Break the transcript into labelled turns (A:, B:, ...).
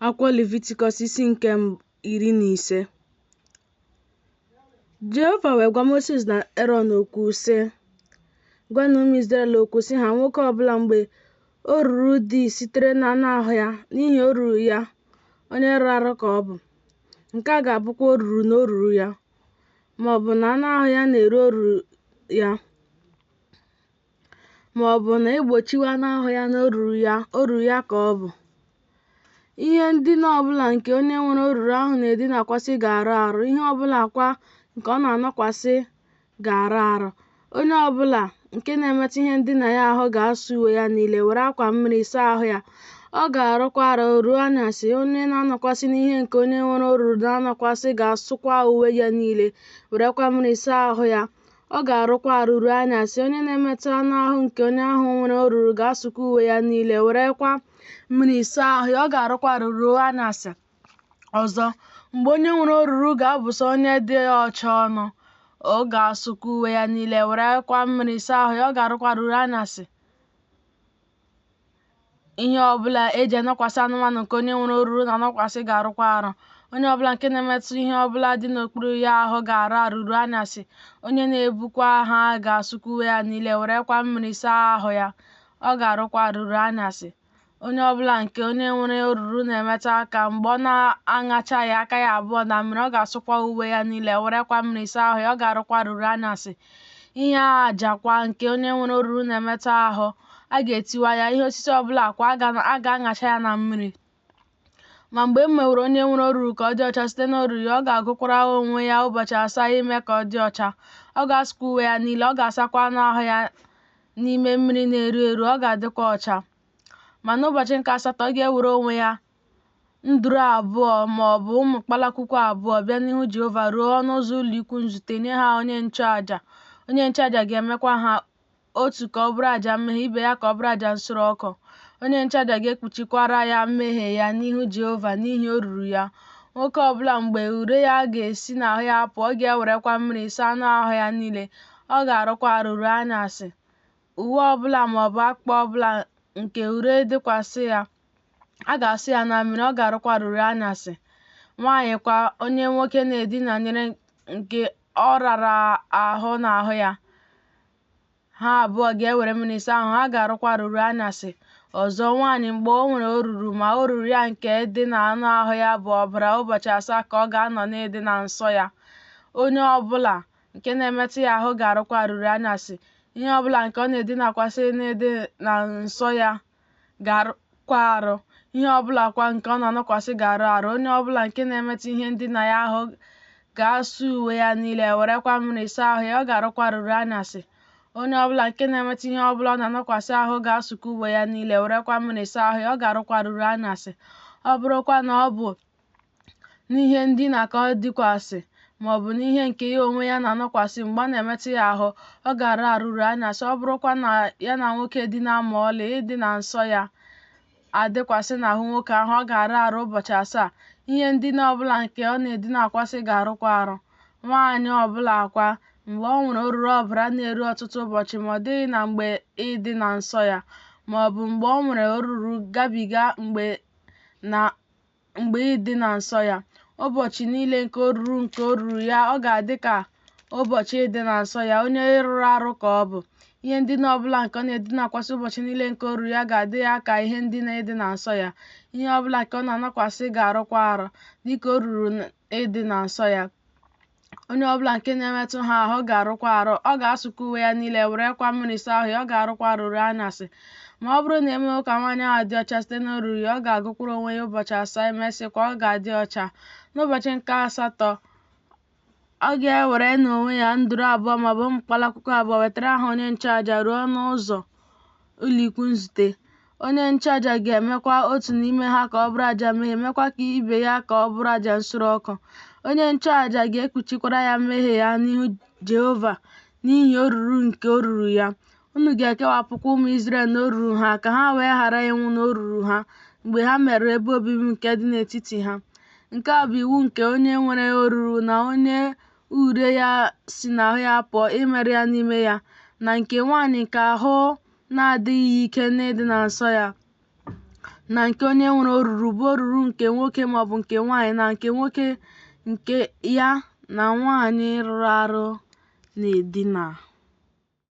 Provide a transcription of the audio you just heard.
A: Akwụkwọ Levitikọs isi nke 15. Jehova wee gwa Mosis na Erọn okwu, sị, Gwanụ ụmụ Izrel okwu, sị ha, Nwoke ọ bụla mgbe oruru dị sitere n'anụ ahụ ya, n'ihi oruru ya, onye rụrụ arụ ka ọ bụ. Nke a ga-abụkwa oruru n'oruru ya, ma ọ bụ na anụ ahụ ya na-eru oruru ya, ma ọ bụ na e gbochiwo anụ ahụ ya n'oruru ya, oruru ya ka ọ bụ. Ihe ndina ọbụla nke onye nwere oruru ahụ na-edinakwasị ga-arụ arụ, ihe ọbụla kwa nke ọ na-anọkwasị ga-arụ arụ. Onye ọbụla nke na-emetụ ihe ndina ya ahụ ga-asụ uwe ya niile, were akwa mmiri saa ahụ ya. Ọ ga-arụkwa arụ ruo anyasị. Onye na-anọkwasị n'ihe nke onye nwere oruru na-anọkwasị ga-asụkwa uwe ya niile, werekwa mmiri saa ahụ ya. Ọ ga-arụkwa arụ ruo anyasị. Onye na-emetụ anụ ahụ nke onye ahụ nwere oruru ga-asụkwa uwe ya niile, werekwa mmiri saa ahụ ya. Ọ ga-arụkwa arụ ruo anyasị. Ọzọ, mgbe onye nwere oruru ga-abụsa onye dị ọcha ọnụ, ọ ga-asụkwa uwe ya niile, werekwa mmiri saa ahụ ya. Ọ ga-arụkwa arụ ruo anyasị. Ihe ọbụla e ji anọkwasị anụmanụ nke onye nwere oruru na-anọkwasị ga-arụkwa arụ. Onye ọbụla nke na-emetụ ihe ọbụla dị n'okpuru ya ahụ ga-arụ arụ ruo anyasị. Onye na-ebukwa ha ga-asụkwa uwe ya niile, werekwa mmiri saa ahụ ya. Ọ ga-arụkwa arụ ruo anyasị. Onye ọbụla nke onye nwere oruru na-emetụ aka, mgbe ọ na-aṅachaghị aka ya abụọ na mmiri, ọ ga-asụkwa uwe ya niile, werekwa mmiri saa ahụ ya. Ọ ga-arụkwa arụ ruo anyasị. Ihe aja kwa nke onye nwere oruru na-emetụ ahụ, a ga-etiwa ya, ihe osisi ọbụla kwa a ga-aṅacha ya na mmiri. Ma mgbe e meworo onye nwere oruru ka ọ dị ọcha site n'oruru ya, ọ ga-agụkwara onwe ya ụbọchị asaa ime ka ọ dị ọcha. Ọ ga-asụkwa uwe ya niile, ọ ga-asakwa anụ ahụ ya n'ime mmiri na-eru eru, ọ ga-adịkwa ọcha. Ma n'ụbọchị nke asatọ, ọ ga-ewere onwe ya nduru abụọ ma ọ bụ ụmụ kpalakwukwu abụọ bịa n'ihu Jehova ruo ọnụ ụzọ ụlọikwu nzute nye ha onye nchụaja. Onye nchụaja ga-emekwa ha otu ka ọ bụrụ aja mmehie, ibe ya ka ọ bụrụ aja nsure ọkụ. Onye nchụaja ga-ekpuchikwara ya mmehie ya n'ihu Jehova n'ihi oruru ya. Nwoke ọbụla mgbe ure ya ga-esi n'ahụ ya pụọ, ọ ga-ewerekwa mmiri saa anụ ahụ ya niile, ọ ga-arụkwa arụ ruo anyasị. Uwe ọbụla ma ọ bụ akpụkpọ ọbụla nke ure dịkwasị ya, a ga-asụ ya na mmiri, ọ ga-arụkwa arụ ruo anyasị. Nwaanyị kwa onye nwoke na-edinanyere nke ọ rara ahụ n'ahụ ya, ha abụọ ga-ewere mmiri saa ahụ, ha ga-arụkwa arụ ruo anyasị. Ọzọ, nwaanyị mgbe o nwere oruru, ma oruru ya nke dị n'anụ ahụ ya bụ ọbara, ụbọchị asaa ka ọ ga-anọ n'ịdị na nsọ ya. Onye ọbụla nke na-emetụ ya ahụ ga-arụkwa arụ ruo anyasị. Ihe ọbụla nke ọ na-edinakwasị n'ịdị na nsọ ya ga-arụkwa arụ. Ihe ọbụla kwa nke ọ na-anọkwasị ga-arụ arụ. Onye ọbụla nke na-emetụ ihe ndina ya ahụ ga-asụ uwe ya niile, werekwa mmiri saa ahụ ya, ọ ga-arụkwa arụ ruo anyasị. Onye ọbụla nke na-emetụ ihe ọbụla ọ na-anọkwasị ahụ ga-asụkwa uwe ya niile, werekwa mmiri saa ahụ ya, ọ ga-arụkwa arụ ruo anyasị. Ọ bụrụkwa na ọ bụ n'ihe ndina ka ọ dịkwasị, ma ọ bụ n'ihe nke ya onwe ya na-anọkwasị mgbe a na-emetụ ya ahụ, ọ ga-arụ arụ ruo anyasị. Ọ bụrụkwa na ya na nwoke dinaa ma ọlị, ịdị na nsọ ya adịkwasị n'ahụ nwoke ahụ, ọ ga-arụ arụ ụbọchị asaa. Ihe ndina ọbụla nke ọ na-edinakwasị ga-arụkwa arụ. Nwaanyị ọbụla kwa, mgbe ọ nwere oruru ọbara na-eru ọtụtụ ụbọchị, ma ọ dịghị na mgbe ịdị na nsọ ya, ma ọ bụ mgbe ọ nwere oruru gabiga mgbe na mgbe ịdị na nsọ ya, ụbọchị niile nke oruru nke oruru ya ọ ga-adị ka ụbọchị ịdị na nsọ ya, onye rụrụ arụ ka ọ bụ. Ihe ndina ọbụla nke ọ na-edinakwasị ụbọchị niile nke oruru ya ga-adị ya ka ihe ndina ịdị na nsọ ya. Ihe ọbụla nke ọ na-anọkwasị ga-arụkwa arụ, dịka oruru ịdị na nsọ ya. Onye ọbụla nke na-emetụ ha ahụ ga-arụkwa arụ. Ọ ga-asụkwa uwe ya niile, werekwa mmiri saa ahụ ya, ọ ga-arụkwa arụ ruo anyasị. Ma ọ bụrụ na e mewo ka nwaanyị ahụ dị ọcha site n'oruru ya, ọ ga-agụkwara onwe ya ụbọchị asaa, emesịkwa ọ ga-adị ọcha. N'ụbọchị nke asatọ, ọ ga-ewere n'onwe ya nduru abụọ ma ọ bụ ụmụ kpalakwukwu abụọ wetara ha onye nchụaja ruo n'ụzọ ụlọikwu nzute. Onye nchụaja ga-emekwa otu n'ime ha ka ọ bụrụ aja mmehie, mekwa ka ibe ya ka ọ bụrụ aja nsure ọkụ. Onye nchụaja ga-ekpuchikwara ya mmehie ya n'ihu Jehova n'ihi oruru nke oruru ya. Unu ga-ekewapụkwa ụmụ Izrel n'oruru ha, ka ha wee ghara ịnwụ n'oruru ha mgbe ha merụrụ ebe obibi m nke dị n'etiti ha. Nke a bụ iwu nke onye nwere oruru na onye ure ya si n'ahụ ya pụọ imerụ ya n'ime ya, na nke nwaanyị nke ahụ na-adịghị ya ike n'ịdị na nsọ ya, na nke onye nwere oruru, bụ oruru nke nwoke maọbụ nke nwaanyị, na nke nwoke nke ya na nwaanyị rụrụ arụ na-edina.